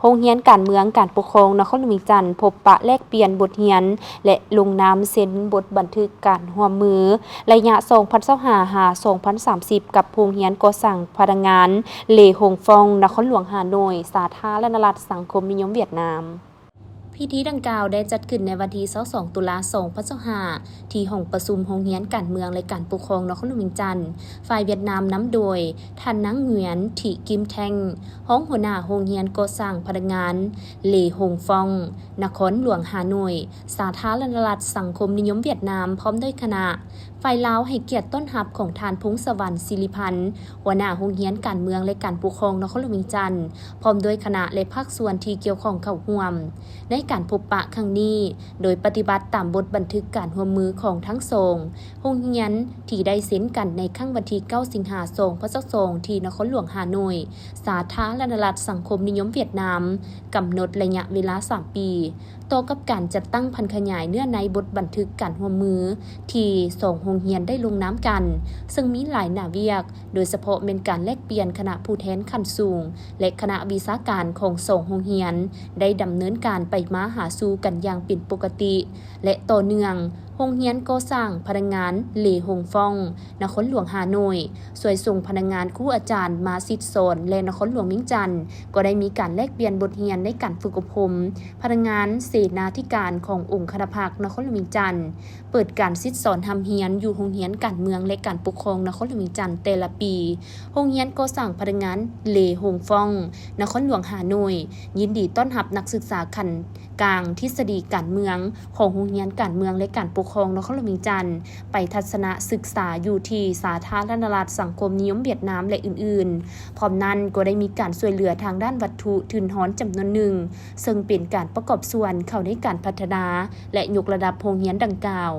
ໂຮງຮຽນການເມືອງການປົກຄອງນະຄອນຫຼວງວຽງຈັນ ພົບປະແລກປ່ຽນບົດຮຽນ ແລະ ລົງນາມເຊັນບົດບັນທຶກການຮ່ວມມື ໄລຍະສອງພັນຊາວຫ້າ ຫາ ສອງພັນສາມສິບ ກັບໂຮງຮຽນກໍ່ສ້າງພະນັກງານ ເລຫົງຟອງ ນະຄອນຫຼວງຮ່າໂນ້ຍ ສາທາລະນະລັດສັງຄົມນິຍົມຫວຽດນາມ. ພິທີດັ່ງກ່າວໄດ້ຈັດຂຶ້ນໃນວັນທີຊາວສອງ ຕຸລາ ສອງພັນຊາວຫ້າ ທີ່ຫ້ອງປະຊຸມໂຮງຮຽນການເມືອງ ແລະ ການປົກຄອງນະຄອນຫຼວງວຽງຈັນ, ຝ່າຍຫວຽດນາມນຳໂດຍ ທ່ານນາງ ຫງວຽນ ທີ ກິມແທງ ຮອງຫົວໜ້າໂຮງຮຽນກໍ່ສ້າງພະນັກງານ ເລຫົງຟອງ ນະຄອນຫຼວງຮ່າໂນ້ຍ ສາທາລະນະລັດສັງຄົມນິຍົມຫວຽດນາມ ພ້ອມດ້ວຍຄະນະ. ຝ່າຍລາວໃຫ້ກຽດຕ້ອນຮັບຂອງທ່ານ ພົງສະຫວັນ ສິລິພັນ ຫົວໜ້າໂຮງຮຽນການເມືອງ ແລະ ການປົກຄອງນະຄອນຫຼວງວຽງຈັນ ພ້ອມດ້ວຍຄະນະ ແລະ ພາກສ່ວນທີ່ກ່ຽວຂ້ອງເຂົ້າຮ່ວມ. ໃນການພົບປະຄັ້ງນີ້, ໂດຍປະຕິບັດຕາມບົດບັນທຶກການຮ່ວມມືຂອງທັງສອງໂຮງຮຽນ ທີ່ໄດ້ເຊັນກັນໃນຄັ້ງວັນທີເກົ້າ ສິງຫາ ສອງພັນຊາວສອງ ທີ່ນະຄອນຫຼວງຮ່າໂນ້ຍ ສາທາລະນະລັດສັງຄົມນິຍົມຫວຽດນາມ ກຳນົດໄລຍະເວລາສາມປີ ຕໍ່ກັບການຈັດຕັ້ງຜັນຂະຫຍາຍເນື້ອໃນບົດບັນທຶກການຮ່ວມມື ທີ່ສອງໂຮງຮຽນໄດ້ລົງນາມກັນ, ເຊິ່ງມີຫຼາຍໜ້າວຽກ, ໂດຍສະເພາະແມ່ນການແລກປ່ຽນຄະນະຜູ້ແທນຂັ້ນສູງ ແລະ ຄະນະວິຊາການຂອງສອງໂຮງຮຽນ ໄດ້ດຳເນີນການໄປມາຫາສູ່ກັນຢ່າງເປັນປົກກະຕິ ແລະ ຕໍ່ເນື່ອງ. ໂຮງຮຽນກໍ່ສ້າງພະນັກງານ ເລຫົງຟອງ ນະຄອນຫຼວງຮ່າໂນ້ຍ ຊ່ວຍສົ່ງພະນັກງານຄູອາຈານມາສິດສອນ ແລະ ນະຄອນຫຼວງວຽງຈັນ ກໍໄດ້ມີການແລກປ່ຽນບົດຮຽນໃນການຝຶກອົບຮົມພະນັກງານເສນາທິການຂອງອົງຄະນະພັກນະຄອນຫຼວງວຽງຈັນ, ເປີດການສິດສອນຮ່ຳຮຽນຢູ່ໂຮງຮຽນການເມືອງ ແລະ ການປົກຄອງນະຄອນຫຼວງວຽງຈັນແຕ່ລະປີ. ໂຮງຮຽນກໍ່ສ້າງພະນັກງານ ເລຫົງຟອງ ນະຄອນຫຼວງຮ່າໂນ້ຍ ຍິນດີຕ້ອນຮັບນັກສຶກສາຂັ້ນກາງທິດສະດີການເມືອງ ຂອງໂຮງຮຽນການເມືອງ ແລະ ການປົກຄອງນະຄອນຫຼວງວຽງຈັນ ໄປທັດສະນະສຶກສາຢູ່ທີ່ສາທາລະນະລັດສັງຄົມນິຍົມຫວຽດນາມ ແລະ ອື່ນໆ. ພ້ອມນັ້ນກໍໄດ້ມີການຊ່ວຍເຫຼືອທາງດ້ານວັດຖຸທຶນຮອນຈຳນວນໜຶ່ງ, ເຊິ່ງເປັນການປະກອບສ່ວນເຂົ້າໃນການພັດທະນາ ແລະ ຍົກລະດັບໂຮງຮຽນດັ່ງກ່າວ.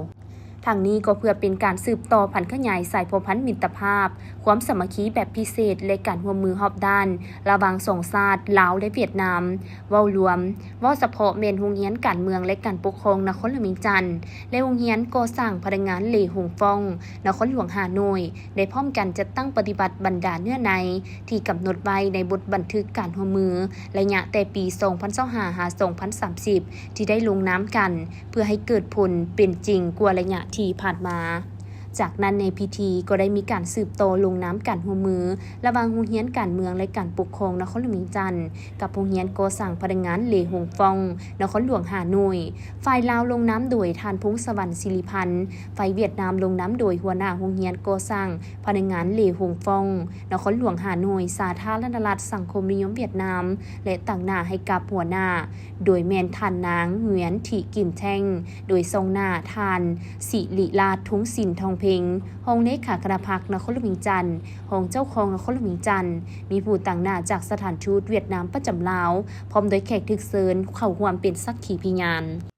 ທັງນີ້ກໍເພື່ອເປັນການສືບຕໍ່ຜັນຂະຫຍາຍສາຍພົວພັນມິດຕະພາບ, ຄວາມສາມັກຄີແບບພິເສດ ແລະ ການຮ່ວມມືຮອບດ້ານ ລະຫວ່າງສອງຊາດ ລາວ ແລະ ຫວຽດນາມ ເວົ້າລວມ, ເວົ້າສະເພາະແມ່ນໂຮງຮຽນການເມືອງ ແລະ ການປົກຄອງນະຄອນຫຼວງວຽງຈັນ ແລະ ໂຮງຮຽນກໍ່ສ້າງພະນັກງານ ເລຫົງຟອງ ນະຄອນຫຼວງຮ່າໂນ້ຍ ໄດ້ພ້ອມກັນຈັດຕັ້ງປະຕິບັດບັນດາເນື້ອໃນທີ່ກຳນົດໄວ້ໃນບົດບັນທຶກການຮ່ວມມື ໄລຍະແຕ່ປີສອງພັນຊາວຫ້າ ຫາ ສອງພັນສາມສິບ ທີ່ໄດ້ລົງນາມກັນ ເພື່ອໃຫ້ເກີດຜົນເປັນຈິງກວ່າໄລຍະທີ່ຜ່ານມາ. ຈາກນັ້ນໃນພິທີກໍໄດ້ມີການສືບຕໍ່ລົງນາມການຮ່ວມມື ລະຫວ່າງໂຮງຮຽນການເມືອງ ແລະ ການປົກຄອງນະຄອນຫຼວງວຽງຈັນ ກັບໂຮງຮຽນກໍ່ສ້າງພະນັກງານ ເລຫົງຟອງ ນະຄອນຫຼວງຮ່າໂນ້ຍ. ຝ່າຍລາວລົງນາມໂດຍທ່ານ ພົງສະຫວັນ ສິລິພັນ, ຝ່າຍຫວຽດນາມລົງນາມໂດຍຫົວໜ້າໂຮງຮຽນກໍ່ສ້າງພະນັກງານ ເລຫົງຟອງ ນະຄອນຫຼວງຮ່າໂນ້ຍ ສາທາລະນະລັດສັງຄົມນິຍົມຫວຽດນາມ ແລະ ຕາງໜ້າໃຫ້ກັບຫົວໜ້າ ໂດຍແມ່ນທ່ານນາງ ຫງວຽນ ທີ ກິມແທງ ໂດຍສ່ອງໜ້າທ່ານ ສິລິລາດ ທຸງສິນທອງເພັງ ຮອງເລຂາຄະນະພັກນະຄອນຫຼວງວຽງຈັນ, ຮອງເຈົ້າຄອງນະຄອນຫຼວງວຽງຈັນ, ມີຜູ້ຕາງໜ້າຈາກສະຖານທູດຫວຽດນາມປະຈຳລາວ ພ້ອມດ້ວຍແຂກຖືກເຊີນເຂົ້າຮ່ວມເປັນສັກຂີພິຍານ.